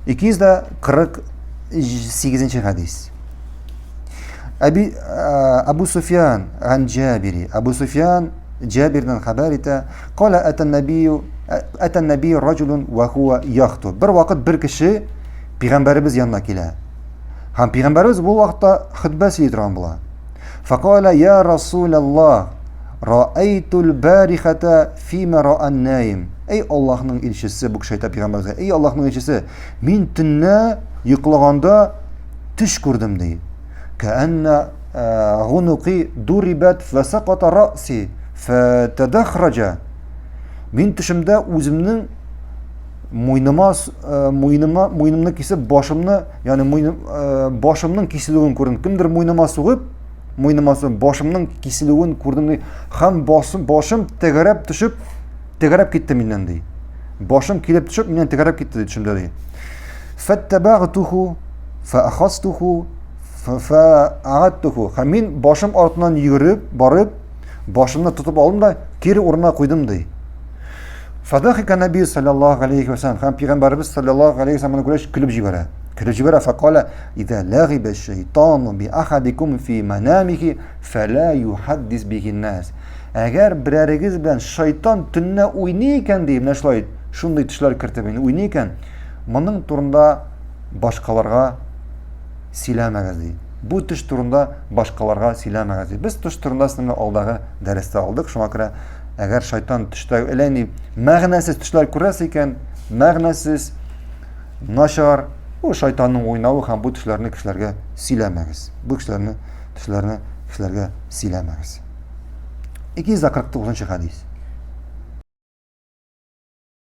248 хәдис. Әби, Абу Суфьян ан Җабири. Абу Суфьян Җабирдән хәбәр итә. Кала атан набию атан набию раҗулун ва хуа яхту. Бер вакыт бер кеше пәйгамбәребез янына килә. Һәм пәйгамбәребез бу вакытта хөтбә сөйли торган була. Факала я Расулаллах, раайтул барихата фима раан наим. Эй Аллаһның илчесе, бу кеше әйтә пәйгамбәребезгә, эй Аллаһның илчесе, мин төнлә йоклаганда төш күрдем ди. Кәәннә гунуки дурибат фасаката раси фатадахраҗа. Мин төшемдә үземнең муйныма муйныма муенымны кисеп башымны, ягъни муйным, башымның киселүен күрдем. Кемдер муйныма сугып, муйныма сугып, башымның киселүен күрдем ди. Һәм башым, башым тәгәрәп төшеп, тәгәрәп китте миннән ди. Башым килеп төшеп, миннән тәгәрәп китте ди төшемдә ди. Фәттәбәгътуху фәахастуху фәагаттуху. Һәм мин башым артыннан йөгереп барып, башымны тотып алдым да кире урынына куйдым ди. Фадахика Наби саллаллаху алейхи ва саллям. Һәм пәйгамбәребез саллаллаху алейхи ва саллям моны күргәч көлеп җибәрә. Көлеп җибәрә, фәкала иза лагиба шайтану би ахадикум фи манамихи фәла юхаддис бихи нас. Әгәр берәрегез белән шайтан төнлә уйный икән ди, менә шулай шундый төшләр кертеп уйный икән, моның турында башкаларга сөйләмәгез ди. Бу төш турында башкаларга сөйләмәгез ди. Без төш турында сезнең алдагы дәрестә алдык. Шуңа күрә әгәр шайтан төштә әллә ни мәгънәсез төшләр күрәсез икән, мәгънәсез, начар, бу шайтанның уйнавы һәм бу төшләрне кешеләргә сөйләмәгез. Бу кешеләрне төшләрне кешеләргә сөйләмәгез. 249 хәдис.